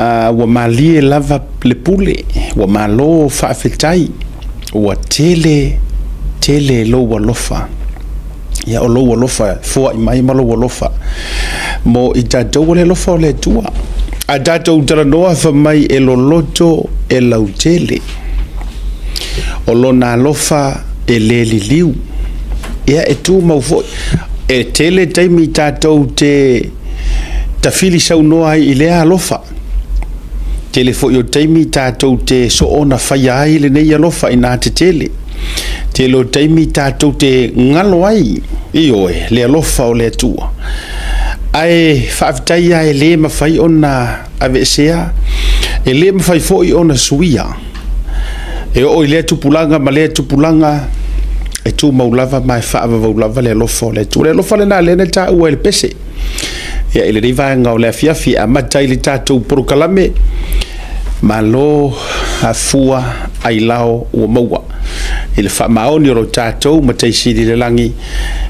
Ua malie lava le pule, ua malo faafetai, ua tele tele lou alofa. Ia, o lou alofa e foai mai ma lou alofa mo i tatou, o le alofa o le Atua. A tatou talanoa fai mai e loloto e lautele, o lona alofa e le liliu, ia e tumau foi. E tele taimi tatou te tafili saunoa ai i lea alofa. Tele foi o taimi tatou te soona faia ai lenei alofa ina tetele. Tele o taimi tatou te galo ai, ioe, le alofa o le Atua. Ae faafetai lava e le mafai ona aveesea, e le mafai foi ona suia. E oo i lea tupulaga ma lea tupulaga, e tumau lava ma e faavavau lava le alofa o le Atua. O le alofa lena lea na taua e le pese. Ia, i lenei vaega o le afiafi e amata ai le tatou polokalame, malo afua ailao ua maua i le faamaoni o lo tatou Matai Sili i le lagi.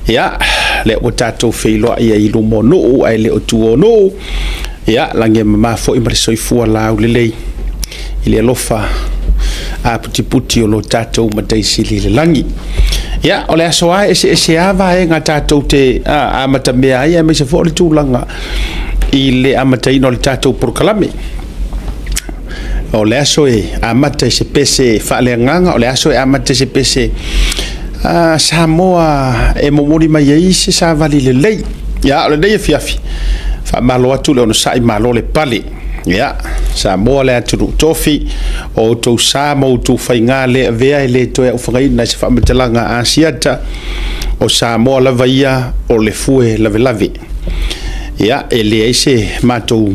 Ia, lea ua tatou feiloai ai i luma o nuu ae le o tua o nuu. Ia, lagi e mama foi ma le soifua laulelei i le alofa aputiputi o lo tatou Matai Sili i le lagi. Ia, o le aso lava e eseese lava vaega tatou te amatamea ai, aemaise foi o le tulaga i le amataina o le tatou polokalame. O le aso e amata i se pese faaleagaga, o le aso e amata i se pese Samoa e momoli mai ai se savali lelei. Ia, o lenei afiafi, faamalo atu le onosai, malo le pale. Ia, Samoa le atunuu tofi, o outou sa ma outou faiga le avea e le toe aufagaina i se faamatalaga Asiata, o Samoa lava ia o le fue lavelave. Ia, e leai se matou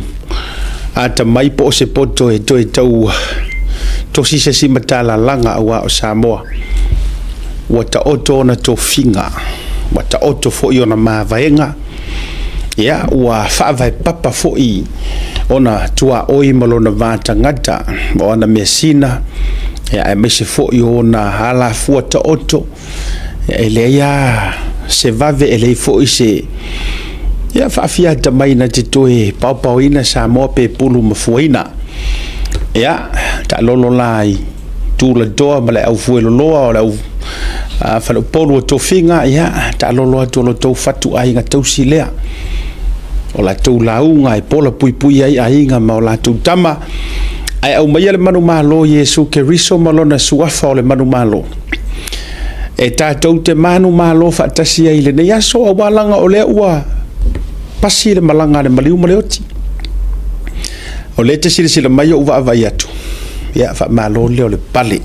atamai po o se poto e toe tau tosi se isi matalalaga aua o Samoa ua taoto ona tofiga, ua taoto foi ona mavaega, ia, ua faavaepapa foi ona tuaoi ma lona va tagata, o ana measina, ia, aemaise foi o ona alafua taoto. E leai lava se vave, e leai foi se ia faafiatamai na te toe paopaoina Samoa pe pulu ma fuaina. Ia, taalolo la i tulatoa ma le aufueloloa o le au faleupolu o tofiga, ia, taalolo atu o lo outou fatuaiga tausi lea. O latou lauga e pola puipui ai aiga ma o latou tama, ae aumaia le manumalo Iesu Keriso ma lona suafa o le manumalo, e tatou te manumalo faatasi ai i lenei aso, aua leaga o lea ua pasi le malaga a le maliu ma le oti. O lea e te silasila mai ou vaavaai atu, ia faamalo lea o le pale.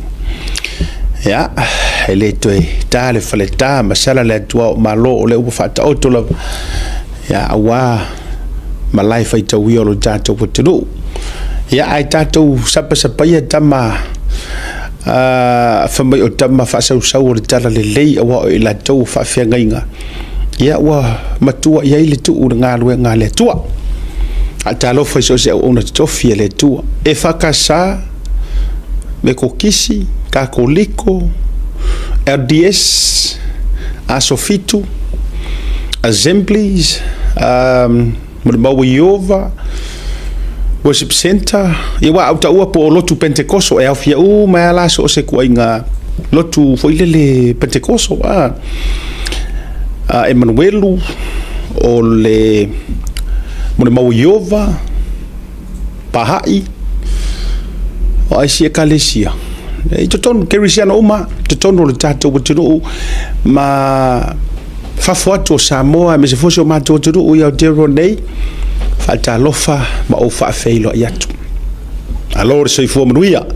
Ia, e le toe ta le faleta ma sala le atua o malo, o lea ua faataoto lava, ia, aua malae faitauia o lo tatou atunuu. Ia, ae tatou sapasapaia tama fai mai o tama faasausau o le talalelei, aua o i latou o faafeagaiga, ia ua matua i ai le tuu i le galuega a le Atua. Faatalofa i so o se auauna totofi a le Atua, EFKS, Metotisi, Katoliko, LDS, Aso Fitu, Assemblies, Molimau o Ieova, Worship Center, ia aua a ou taua po o lotu Pentekoso, e aofia uma ai lava la so o se ituaiga lotu foi lele Pentekoso, a Emanuelu, o le Molimau o Ieova, Pahaʻi, o a isi ekalesia i totonu, kerisiano uma i totonu o le tatou atunuu ma fafo atu o Samoa, aemaise foi si o matou atunuu i Aotearoa nei. Faatalofa ma ou faafeiloai atu. Malo le soifua manuia,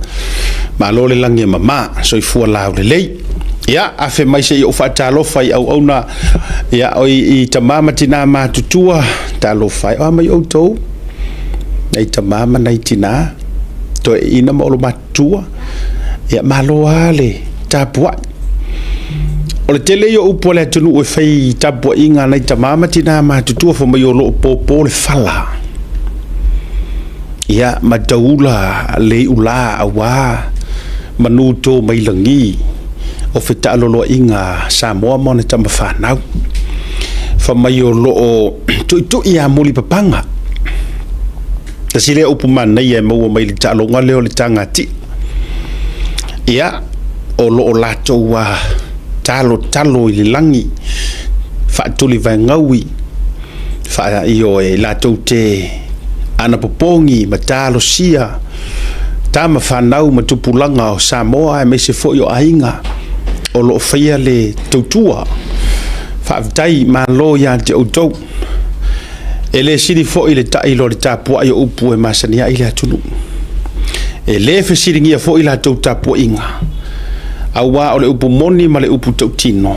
malo le lagi e mama, soifua laulelei. Ia, afe mai se i ou faatalofa i auauna, ia, o i tama ma tina matutua, talofa e, o a mai outou, nai tama ma nai tina, toeaiina ma olomatua, ia malo lava le tapuai. O le tele ia o upu a le atunuu e fai i tapuaiga a nai tama ma tina matutua, fai mai o lo o popo le fala, ia ma taula le iulā aua manu to mai lagi o fetaaloloaiga a Samoa ma ona tama fanau. Fai mai o lo o tuitui ia mulipapaga. Tasi lea upu manaia e maua mai le taaloga lea o le tagati'a. Ia, o lo o latou talotalo i le lagi, faatulivaegaui, ioe, latou te anapopogi ma talosia tama fanau ma tupulaga o Samoa aemaise foi o aiga o lo o faia le tautua. Faafetai malo ia te outou. E le sili foi le ta'i i lo le tapuai o upu e masani ai le atunuu. E le fesiligia foi latou tapuaiga, aua o le upu moni ma le upu tautino,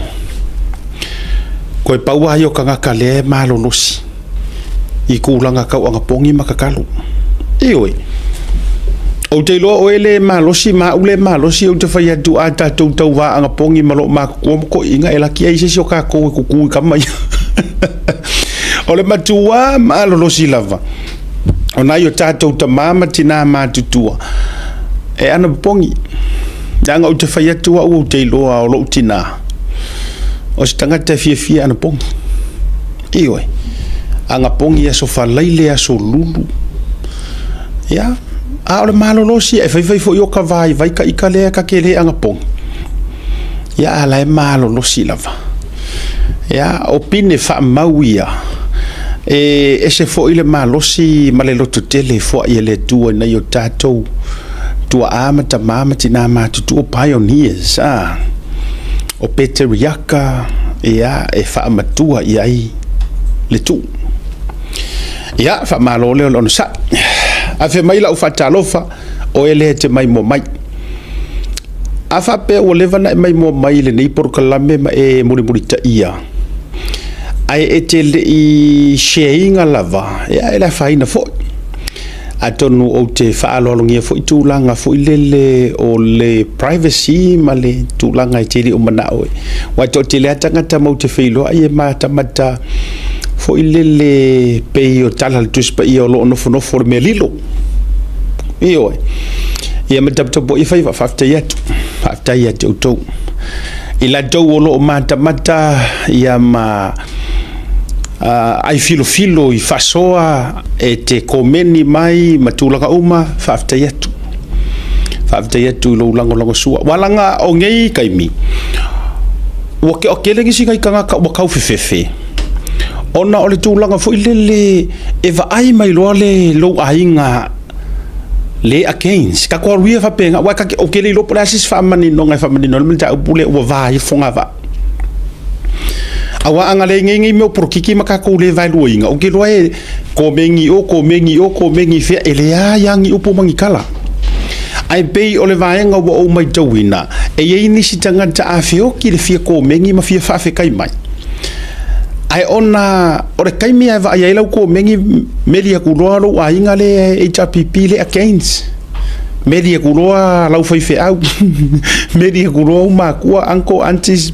toe pau lava ia o tagata lea e malolosi i tulaga tau anapogi ma tatalo. Ioe, ou te iloa oe le malosi ma au le malosi, ou te fai atu a tatou tauva anapogi ma loo matutua ma toeaiina, e laki ai se isi o tatou e tutu i tama ia. O le matua malolosi lava o nai o tatou tama ma tina matutua e anapogi. Leaga ou te fai atu au, ou te iloa o lou tina o se tagata e fiafia anapogi. Ioe, anapogi aso Faraile, aso Lulu. Ia, a o le malolosi e faifai foi o ka vaivai ka ika lea ka te le anapogi. Ia, a la e malolosi lava. Ia, o pine faamau ia, e ese foi le malosi ma le lototele e foai e le Atua i nai o tatou tuaa ma tama ma tina matutua, pioneers, o peteriaka, ia, e faamatua i ai le tuu. Ia, faamalo lea o le onosai. Afe mai lau faatalofa, o e lea te maimoa mai. A faapea ua leva ona e maimoa mai i lenei polokalame ma e mulimulitaia, ae e te le i share ina lava, ia e le afaina foi. Atonu ou te faaaloalogia foi tulaga foi lele o le privacy ma le tulaga e te le o manao e. Aua e toatele lava tagata matou te feiloai e matamata foi lele pei o tala a le Tusi Paia o lo o nofonofo le mea lilo. Ioe. Ia ma taputapuai faiva, faafetai atu. Faafetai ia te outou. I latou o lo o matamata ia ma ai filofilo i faasoa e te komeni mai ma tulaga uma, faafetai atu. Faafetai atu i lou lagolagosua. Ua laga o nei taimi, ua toatele nisi nai tagata ua taufefefe, ona o le tulaga foi lele e vaai mai loa le lou aiga le against. Tatou alu ia faapena, aua ou te le iloa po o le a se isi faamaninoga e faamanino ai le mataupu lea ua va ai le fogavaa. Aua a na leai nei nei mea o polokiki ma tatou le vaeluaina, ou te iloa e komeni i o, komeni i o, komeni i fea, e leai lava ni upu ma ni tala. Ae pei o le vaega ua ou matauina, e i ai nisi tagata a feoti le fia komeni ma fia faafetai mai, ae ona o le taimi lava e vaai ai lau komeni, meli atu loa lou aiga le HRPP le against. Meli atu loa lau faifeau, meli atu loa ou matua, uncle, aunties,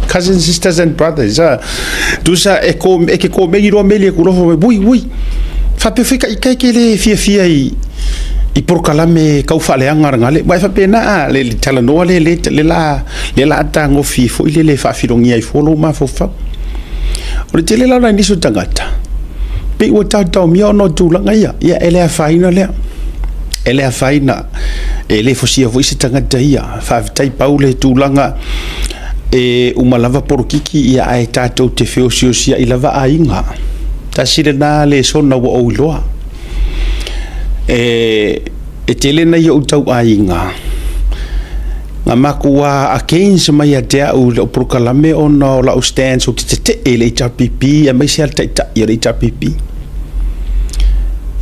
cousins, sisters and brothers. Tusa e, ko, e ke komeni loa meli atu loa, ui, ui, faapea foi ka ika e ke le fiafia i, i polokalame kau faaleaga le gale. Wa e faapena a, le, le talanoa le, le, le la, le la tagofie foi le le faafilogia ai fua lou mafaufau. O le tele la o nai nisi o tagata, pei ua taotaomia ona o tulaga ia. Ia, e le afaina lea. E le afaina, e le fosia foi se tagata ia. Faafetai pau le tulaga e uma lava polokiki, ia ae tatou te feosiosiai lava aiga. Tasi lena lesona ua ou iloa. E tele nai ou tau aiga, na matua against mai ia te au i lau polokalame ona o lau stance ou te tetee i le HRPP aemaise lava le taitai o le HRPP.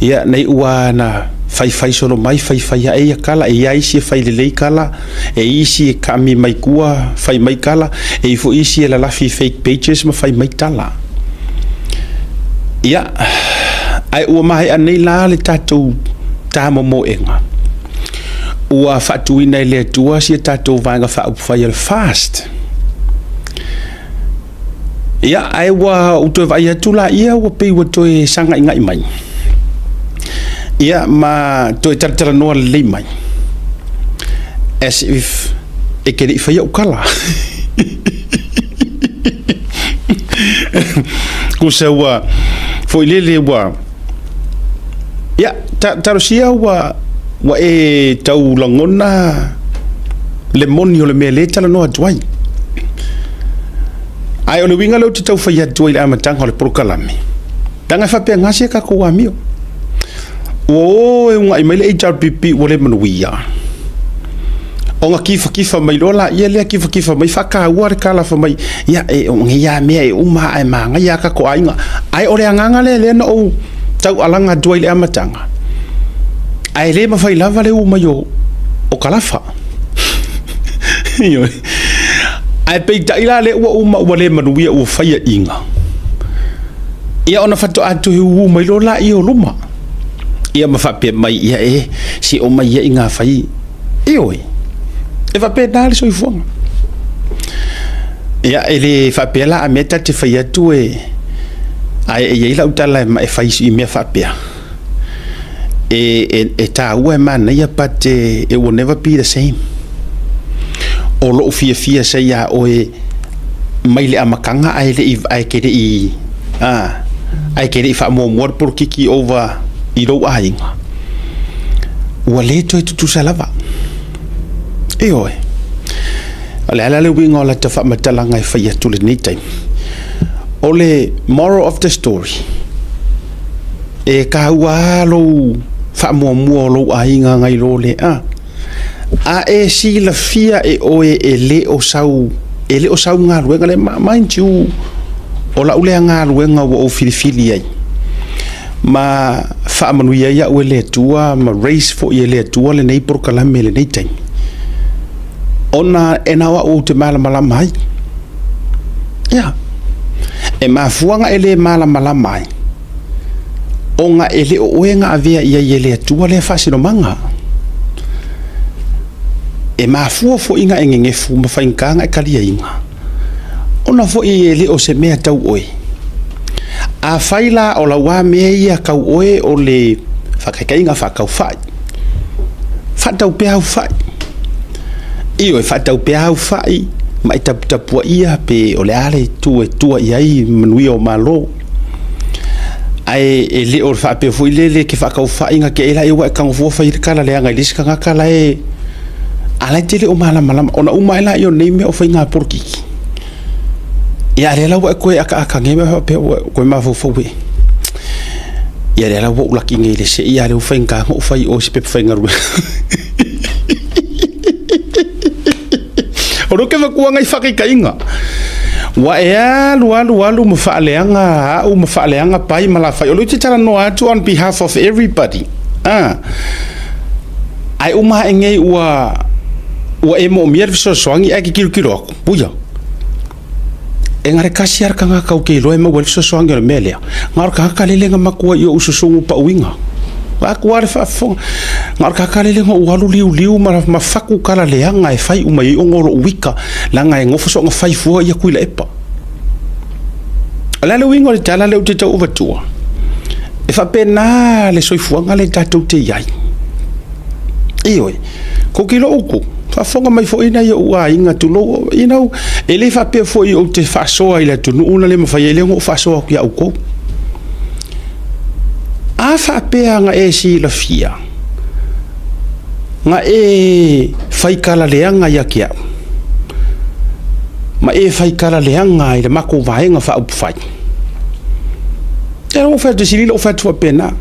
Ia, nei ua na faifai solo mai, faifai ae ia kala, e i ai isi e fai lelei kala, e i isi e kami mai tua, fai mai tala, e i foi isi e lalafi i fake pages ma fai mai tala. Ia, ae ua maea nei la le tatou tamomoega. Ua faatuina e le Atua si a tatou Vaega Faaupufai o le FAST. Ia, ae ua ou toe vaai atu laia ua pei ua toe sagaigai mai. Ia, ma toe talatalanoa lelei mai. As if e te le i faia ou tala. Kusa ua foi lele ua. Ia, talosia ua e tau lagona le moni o le mea lea e talanoa atu ai. Ae o le uiga lea ou te tau fai atu ai i le amataga o le polokalame, leaga e faapena si a tatou amio. Ua o e uunai mai le HRPP ua le manuia, ona kifatifa mai loa laia lea, kifatifa mai faataua le tala fai mai, ia, o nei lava mea e uma ae manaia lava tatou aiga. Ae o le agaga lea lea na ou taualaga atu ai i le amataga, ae le mafai lava le u mai o kalafa. Ioe. Ae peitai la lea ua uma ua le manuia ua faiaina, ia ona faatoa toe uu mai loa laia o luma. Ia ma faapea mai, ia e, se omai ia ina fai. Ioe. E faapena le soifuaga. Ia, e le faapea la a mea ta te fai atu e, ae e i ai lau tala e fai i mea faapea. E taua e manaia but it will never be the same. O lou fiafia sa ia oe mai le amataga ae le i ae ke le i ae ke le i faamuamua le polokiki over i lou aiga, ua le toe tutusa lava. Ioe. O le a la le uiga o lata faamatalaga e fai atu i lenei taimi? O le moral of the story, E taua lava lou faamuamua o lou aiga nai lo le a. A e silafia e oe e le o sau, e le o sau galuega lea, mind you, o lau lea galuega ua ou filifili ai, ma faamanuia ai au e le Atua ma raise foi e le Atua lenei polokalame i lenei taimi, ona e na o au ou te malamalama ai. Ia, e mafua ona e le malamalama ai, ona e le o oe na avea i ai e le Atua lea faasinomaga. E mafua foi na e nenefu ma faigata na e taliaina, ona foi e le o se mea tau oe. Afai la o lau lava mea ia tau oe o le faataitaiga faataufai, faatau pea au fai. Ioe, faatau pea au fai ma e taputapuaia pe o le a le itu e tua i ai manuia o Malo. Ae e le o le faapea foi lele e te faataufai na te i laia ua e tago fua fai le tala leaga i le isi tagata la e a la e te le o malamalama ona uma ae laia o nei mea o faiga polokiki. Ia a lea la ua e toe akaaka nei ma faapea ua toe mafaufau e. Ia lea la ua ou laki nei i le sei a lea ua faigata ona ou fai i o i se pepa faigaluega. O lea ou te avatua nai faataitaiga. Ua e alu alu alu ma faaleaga au ma faaleaga Pai ma Lafai. O lea ou te talanoa atu on behalf of everybody. Ah. Ae uma ae nei ua ua e moomia le fesoasoani ae te tilotilo atu, puia, e na o le tasi lava le tagata ou te iloa e maua ai le fesoasoani o le mea lea, na o le tagata lele na matuai ou susugu pauina. Vaeatu lava le faafofoga, na o le tagata lele na ou alu liuliu ma fatu tala leaga e fai uma i ai ona o lou ika, leaga e nofo soona fai fua ia Tuilaepa. O le a le uiga o le tala lea ou te tau avatua? E faapena le soifuaga lea tatou te i ai. Ioe, kou te iloa outou, faafofoga mai foi nai ou aiga, tulou, you know, e le faapea foi ou te faasoa i le atunuu na le mafai ai lea ona ou faasoa atu ia outou. A faapea na e silafia, na e faikala leaga ia te au, ma e faikala leaga i le matou Vaega Faaupufai, E lou fai atu, sili lou fai atu faapena.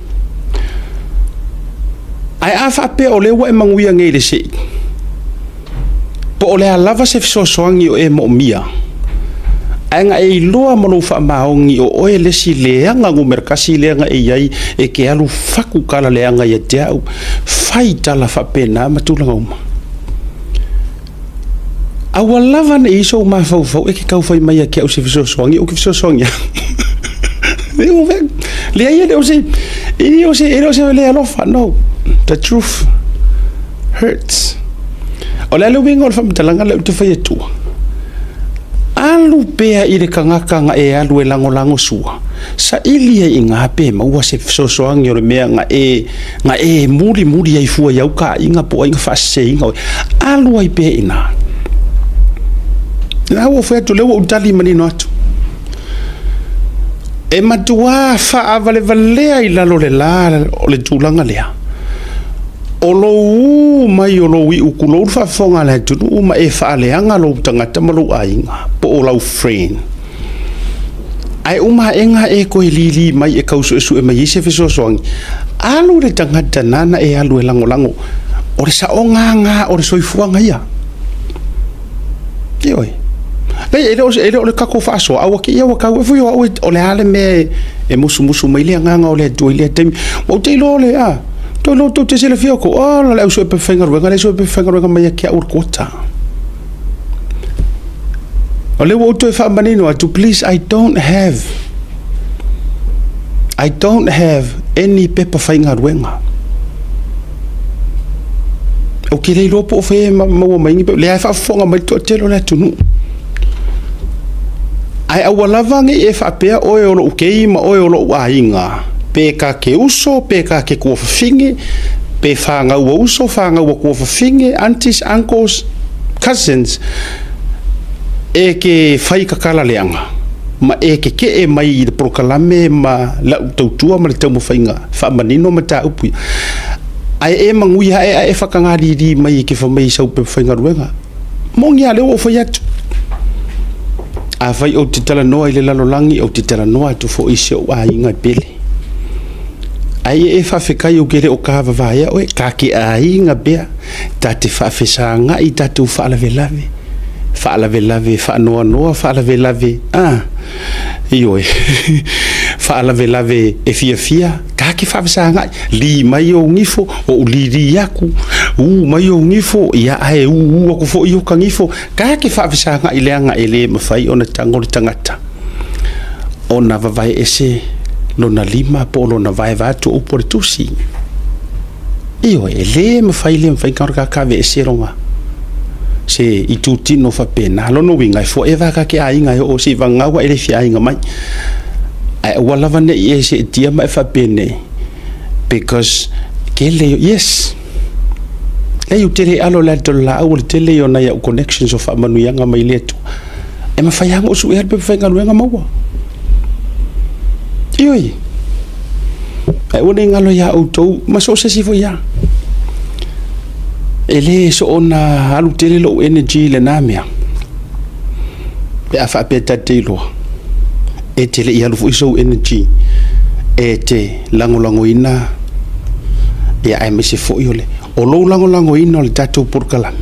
Ae a faapea o lea ua e manuia nei i le sei, po o le a lava se fesoasoani o e moomia, ae na e iloa ma lou faamaoni o oe le isi leaga numera tasi lea na e i ai e te alu faku tala leaga ia te au, fai tala faapena ma tulaga uma. Aua lava ne i sou mafaufau e ke tau fai mai ia te au se fesoasoani, ou ke fesoasoani au. Leai, e le o se, e le o se, e le o se le alofa, no. The truth hurts. O le a le uiga o le faamatalaga lea ou te fai atua? Alu pea i le tagata na e alu e lagolago sua, saili ai i ina pe maua se fesoasoani o le mea na e na e mulimuli ai fua i au taaiga po o ai na faaseseina oe, alu ai pea i ina. La ua fai atu, lea ua ou tali manino atu. E matuā faavalevalea i lalo o le la o le tulaga lea, o lou ū mai o lou iu, tulou le faafofoga a le atunuu, ma e faaleaga lou tagata ma lou aiga po o lau friend, ae uma aega e toe lili mai e tau suesue mai ai se fesoasoani, alu le tagata nana e alu e lagolago. O le saoga lena o le soifuaga ia. Ioe. Leai, e le o le tatou faasoa, ae ua te i ua tau foi o au o le a le mea e musumusu mai le agaga o le Atua i lea taimi. Ua ou te iloa le a, toe iloa tou te silafia outou, oh, le au sue pepa faigaluega, le sue pepa faigaluega mai ia te au o le quota. O lea ua ou toe faamanino atu, please, I don't have any pepa faigaluega. Ou te le iloa po o fea e maua mai ni pepa, lea e faafofoga mai le toatele o le atunuu. Ae aua lava ne i e faapea oe o lou kei ma oe o lou aiga, pe ta te uso, pe ta te tuafafine, pe fanau a uso, fanau a tuafafine, aunties, uncles, cousins, e ke fai tatala leaga, ma e keke'e mai i le polokalame ma lau tautua ma le taumafaiga faamanino mataupu ia. Ae e manuia ae ae whakangalili mai e ke whamai sau pepa faigaluega. Moni a lea ua ou fai atu. Afai ou te talanoa i le lalolagi, ou te talanoa atu foi i si ou aiga e pele. Ae e faafetai ou te le o tavavaea oe, ta te aiga pea, ta te faafesagai, tatou faalavelave, faalavelave faanoanoa, faalavelave, ioe, faalavelave e fiafia, ta te faafesagai, li mai ou gifo, ou lili atu, ū mai ou gifo, ia ae ū atu foi o ka gifo, ta te faafesagai leaga e le mafai ona tago le tagata ona vavae ese lona lima po o lona vae vaeatu upu o le tusi. Ioe, e le mafai le mafai ona kakave ese lona se itutino faapena. Lona uiga e forever ka ke aiga e oo seivagau e le fia aiga mai. Ae aua lava ne i e seetia ma e faapenei, because tele, yes, leai ou te le alo i le ata o le laau, o le tele ia o nai au connections o faamanuiaga mai le Atua. E mafai lava ona ou suea le pepa faigaluega maua. Ioe. Ae aua ne i galo iā outou ma so o se isi foi lava. E le soona alu tele lou energy i lena mea, pe a faapea ta te iloa, e te le i alu foi sou energy e te lagolagoina, ia aemaise foi o le o lou lagolagoina o le tatou polokalame.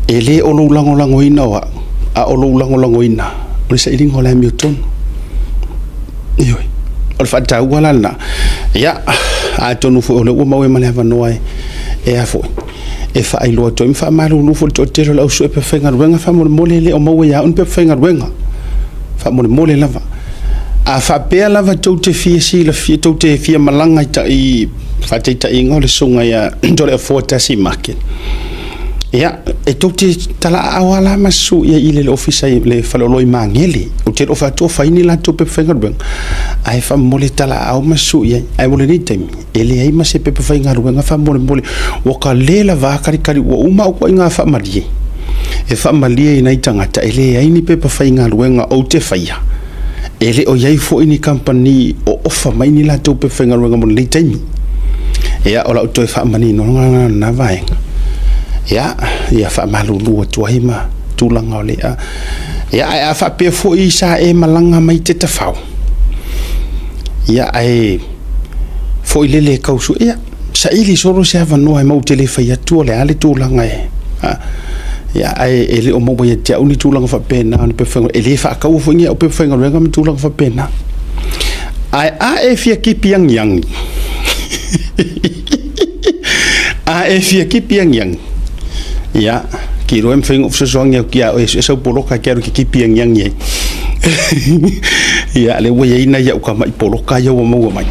E le o lou lagolagoina o au, a o lou lagolagoina o le sailiga o le amiotonu. Ioe. O le faataua la lena. Ia, atonu foi o lea ua maua ma le avanoa e a foi, e faailoa atu ai ma faamalulu foi i le toatele o le au sue pepa faigaluega, faamolemole e le o maua ia au ni pepa faigaluega. Faamolemole lava. A faapea lava tou te fia silafia, tou te fia malaga i faataitaiga o le susuga ia Toleafoa Tasi Market, ia, e tou te talaaao lava la ma susu i ai i le ofisa i le faleoloa i Magele. Ou te le o faatu o fai ni latou pepa faigaluega, ae faamolemole talaaao ma susu i ai. Ae mo lenei taimi, e leai ma se pepa faigaluega faamolemole. Ua ka le lava kalikali, ua uma au ituaiga faamalie. E faamalie i nai tagata, e leai ni pepa faigaluega ou te faia. E le o i ai foi ni kamupani o ofa mai ni latou pepa faigaluega mo lenei taimi. Ia, o lau toe faamaninoga lena vaega. Ia, ia faamalulu atu ai ma tulaga o le a. Ia, ae a faapea foi sa e malaga mai Tetafao, ia, ae foi lele e tau sue, ia, saili solo se avanoa e mau te le fai atu o le a le tulaga e, ia, ae e le o maua ia te au ni tulaga faapena o ni pepa faigaluega, e le faataua foi ni au pepa faigaluega ma tulaga faapena. Ae a e fia kipi agiagi, a e fia kipi agiagi, ia, ki iloa e mafai ona ou fesoasoani atu ia oe e sue sau poloka e te alu e te kipi agiagi ai. Ia, lea ua i ai nai au tamai poloka ia ua maua mai.